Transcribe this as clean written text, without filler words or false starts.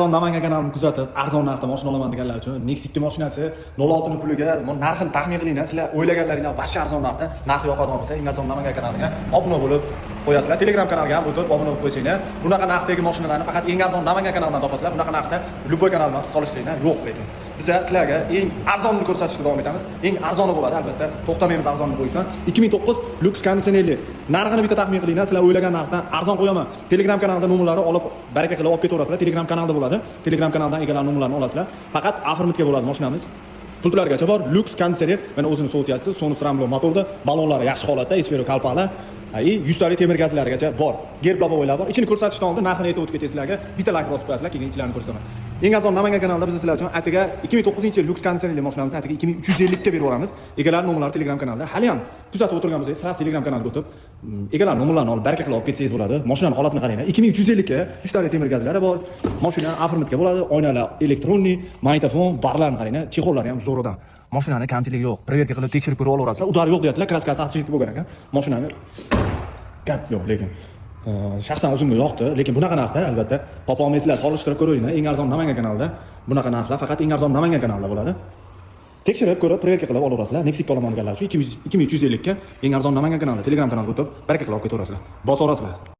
arzon Namangan kanalini kuzatib, arzon narxda mashina olaman deganlar uchun Nexia 2 mashinasi 06 ni puliga narxini taxmin qilinglar. Sizlar o'ylaganlaringdan вообще arzon narxda, narxi yoqadigan bo'lsa, Eng arzon Namangan kanaliga obuna bo'lib qo'yasizlar. Telegram kanaliga ham o'tib obuna bo'lib qo'ysanglar, bunaqa narxdagi mashinalarni faqat Eng arzon Namangan kanalidan topasizlar. Bunaqa narxda любой kanaldan solishtiranglar, yo'q lekin. Biza sizlarga eng arzonini ko'rsatishda davom etamiz. Eng arzoni bo'ladi albatta. To'xtamaymiz arzonni qo'yishdan. 2009 люкс konditsionerli. Narxini bitta taxmin qilinglar. Sizlar o'ylagan narxdan arzon qo'yaman. Telegram kanalida nomerlari olib, baraka qilib olib ketaverasizlar. Telegram kanalda bo'ladi. Telegram kanaldan egalar nomerlarini olasizlar. Faqat оформить ga bo'ladi mashinamiz. Pultlargacha bor, люкс konditsioner, mana o'zini sovutyapti, Sonus Tremolo motorda, ballonlari yaxshi holatda, Esfero kalpaklar, и 100 talik temir gazlarigacha bor. Gerb лобовой lar bor. Ichini ko'rsatishdan oldin narxini aytib o'tib ketay sizlarga. Bitta layk bosib qo'yasizlar, keyin ichlarini ko'rsataman. Eng arzon Namangan kanalida biz sizlar uchun atigi 2009 люкс konditsionerli mashinamizni atigi 2350 ga berib yuboramiz. Egalar nomerlari Telegram kanalida. Hali ham kuzatib o'tirgan bo'lsangiz, сразу Telegram kanalga o'tib, egalar nomerlarini olib, baraka qilib olib ketsangiz bo'ladi. Mashinani holatini qaranglar. 2350 ga 100 talik temir gazlari bor. Mashina оформить ga bo'ladi, oynalar электронный, magnitofon, barlarni qaranglar, чехол lari ham zo'ridan. Mashinani kamchiligi yo'q. Проверка qilib tekshirib ko'rib olaverasizlar. Удар yo'q deyaptilar, краска si освежить bo'lgan ekan. Mashinani gap yo'q lekin. Shaxsan o'zimga yoqdi, lekin bunaqa narxda albatta topa olmaysizlar, solishtirib ko'ringlar. Eng arzon Namangan kanalida bunaqa narxlar faqat Eng arzon Namangan kanalida bo'ladi. Tekshirib ko'rib, проверка qilib olaverasizlar. Nexia olaman deganlar uchun 2350 ga Eng arzon Namangan kanalida, Telegram kanalga o'tib, baraka qilib olib ketaverasizlar. Bosaverasizlar.